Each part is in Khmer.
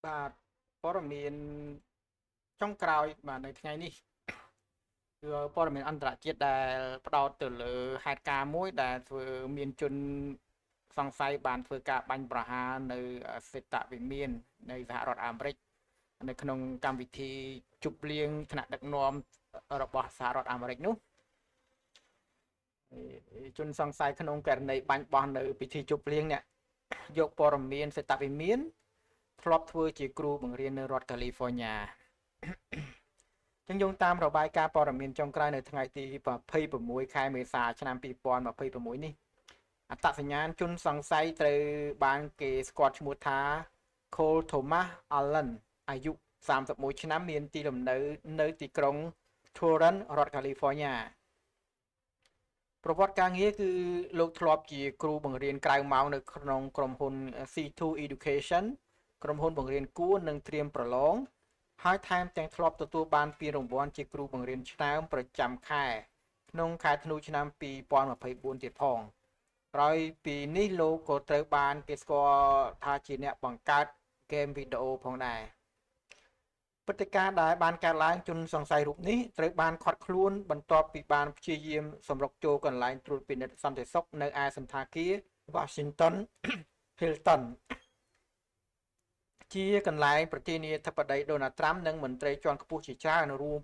បាទព័ត៌មានចុងក្រោយបាទនៅថ្ងៃនេះគឺព័ត៌មានអន្តរជាតិដែលផ្ដោតទៅលើហេតុការណ៍មួយដែលធ្វើមានជនសង្ស័យបានធ្វើការបាញ់ប្រហារនៅសេតវិមាននៃសហរដ្ឋអាមេរិកនៅក្នុងកម្មវិធីជប់លៀងថ្នាក់ដឹកនាំរបស់សហរដ្ឋអាមេរិកនោះជនសង្ស័យក្នុងករណីបាញ់បោះនៅពិធីជប់លៀងនេះយកព័ត៌មានសេតវិមានធ្លាប់ធ្វើជាគ្រូបង្រៀននៅរដ្ឋកាលីហ្វ័រញ៉ាចឹងយោងតាមរបាយការណ៍ព័ត៌មានចុងក្រោយនៅថ្ងៃទី26ខែមេសាឆ្នាំ2026នេះអត្តសញ្ញាណជនសង្ស័យត្រូវបានគេស្គាល់ឈ្មោះថា Cole Thomas Allen អាយុ31ឆ្នាំមានទីលំនៅនៅទីក្រុង Torrance រដ្ឋ California ប្រវត្តិការងារគឺលោកធ្លាប់ជាគ្រូបង្រៀនក្រៅម៉ោងនៅក្នុងក្រុមហ៊ុន C2 Education ក្រុមហ៊ុនបង្រៀនគួរនិងត្រៀមប្រឡងហើយថែមទាំងធ្លាប់ទទួលបានពានរង្វាន់ជាគ្រូបង្រៀនឆ្នើមប្រចាំខែក្នុងខែធ្នូឆ្នាំ2024ទៀតផងក្រោយពីនេះលោកក៏ត្រូវបានគេស្គាល់ថាជាអ្នកបង្កើតហ្គេមវីដេអូផងដែរព្រឹត្តិការណ៍ដែលបានកើតឡើងជនសង្ស័យរូបនេះត្រូវបានឃាត់ខ្លួនបន្ទាប់ពីបានព្យាយាមសម្រុកចូលកន្លែងត្រួតពិនិត្យសន្តិសុខនៅឯសណ្ឋាគារ Washington Hilton ជាកន្លែងប្រធានាធិបតីដូណាល់ត្រាំនិងមន្ត្រីជាន់ខ្ពស់ជាច្រើនរួម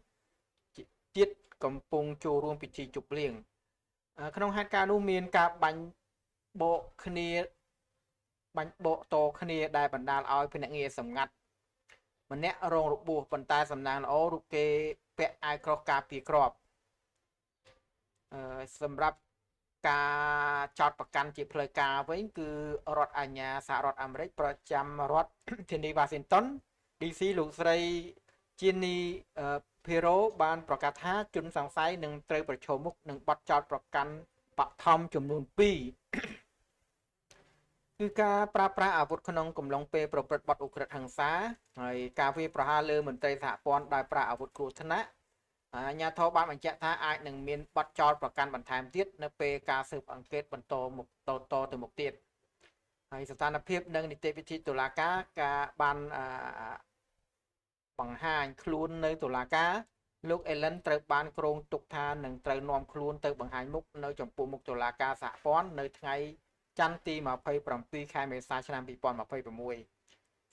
ទៀតកំពុងចូលរួមពិធីជប់លៀងក្នុងហេតុការណ៍នោះមានការបាញ់បកគ្នាបាញ់បកតគ្នាដែលបណ្ដាលឲ្យភ្នាក់ងារសម្ងាត់ម្នាក់រងរបួសប៉ុន្តែសំណាងល្អរូបគេពាក់អាវក្រោះការពារគ្រាប់អឺសម្រាប់ការចោតប្រកាន់ជាផ្លូវការវិញគឺរដ្ឋអាជ្ញាសហរដ្ឋអាមេរិកប្រចាំរដ្ឋធានីវ៉ាស៊ីនតោន DC លោកស្រី Jeanine Pirro បានប្រកាសថាជនសង្ស័យនឹងត្រូវប្រឈមមុខនឹងបទចោទប្រកាន់បឋមចំនួន2គឺការប្រើប្រាស់អាវុធក្នុងកំឡុងពេលប្រព្រឹត្តបទឧក្រិដ្ឋហិង្សាហើយការវាយប្រហារលើមន្ត្រីសហព័ន្ធដោយប្រើអាវុធគ្រោះថ្នាក់អាជ្ញាធរបានបញ្ជាក់ថាអាចនឹងមានបទចោទប្រកាន់បន្ថែមទៀតនៅពេលការស៊ើបអង្កេតបន្តមុខតតទៅមុខទៀតហើយស្ថានភាពនិងនីតិវិធីតុលាការការបានបង្ហាញខ្លួននៅតុលាការលោកអេលិនត្រូវបានគ្រោងទុកថានឹងត្រូវនាំខ្លួនទៅបង្ហាញមុខនៅចំពោះមុខតុលាការសហព័ន្ធនៅថ្ងៃច័ន្ទទី27ខែមេសាឆ្នាំ2026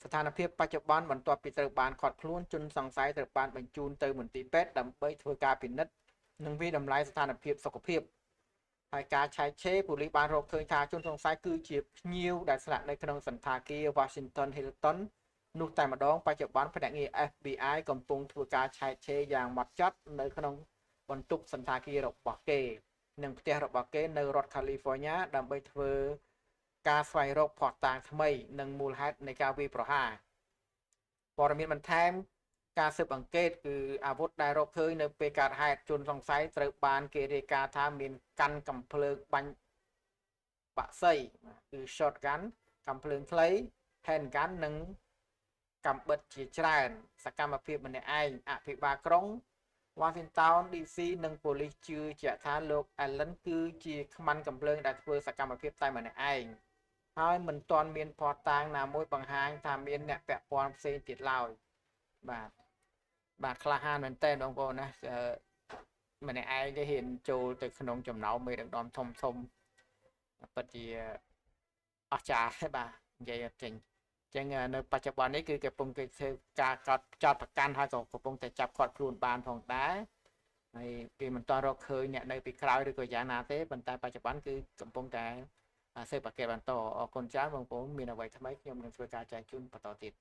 ស្ថានភាពបច្ចុប្បន្នបន្ទាប់ពីត្រូវបានឃាត់ខ្លួនជនសង្ស័យត្រូវបានបញ្ជូនទៅមន្ទីរពេទ្យដើម្បីធ្វើការពិនិត្យនិងវាយតម្លៃស្ថានភាពសុខភាពហើយការឆែកឆេរប៉ូលីសបានរកឃើញថាជនសង្ស័យគឺជាភ្ញៀវដែលស្នាក់នៅក្នុងសណ្ឋាគារ Washington Hilton នោះតែម្ដងបច្ចុប្បន្នភ្នាក់ងារ FBI កំពុងធ្វើការឆែកឆេរយ៉ាងម៉ត់ចត់នៅក្នុងបន្ទប់សណ្ឋាគាររបស់គេ និងផ្ទះរបស់គេនៅរដ្ឋ California ដើម្បីធ្វើការស្វែងរកភស្តុតាងថ្មី និងមូលហេតុនៃការវាយប្រហារព័ត៌មានបន្ថែមការស៊ើបអង្កេតគឺអាវុធដែលរកឃើញនៅពេលកើតហេតុជនសង្ស័យត្រូវបានគេរាយការណ៍ថាមានកាន់កំភ្លើងបាញ់បាក់សីគឺ shotgun កំភ្លើងខ្លី handgun និងកំបិតជាច្រើនសកម្មភាពម្នាក់ឯងអភិបាលក្រុង Washington DC និងប៉ូលីសជឿជាក់ថាលោក Allen គឺជាខ្មាន់កំភ្លើងដែលធ្វើសកម្មភាពតែម្នាក់ឯងហើយមិនទាន់មានភស្តុតាងណាមួយបង្ហាញថាមានអ្នកពាក់ព័ន្ធផ្សេងទៀតឡើយបាទបាទក្លាហានមែនតើបងប្អូនណាម្នាក់ឯងគេហ៊ានចូលទៅក្នុងចំណោមមេដឹកនាំធំធំពិតជាអស្ចារ្យបាទនិយាយអត់ចេញចឹងនៅបច្ចុប្បន្ននេះគឺគេកំពុងគេធ្វើការកោតចោតប្រកាន់ហើយក៏កំពុងតែចាប់គាត់ខ្លួនបានផងដែរហើយគេមិនទាន់រកឃើញអ្នកនៅពីក្រោយឬក៏យ៉ាងណាទេប៉ុន្តែបច្ចុប្បន្នគឺកំពុងតែស៊ើបអង្កេតបន្តអរគុណច្រើនបងប្អូនមានអ្វីថ្មីខ្ញុំនឹងធ្វើការចែកជូនបន្តទៀត។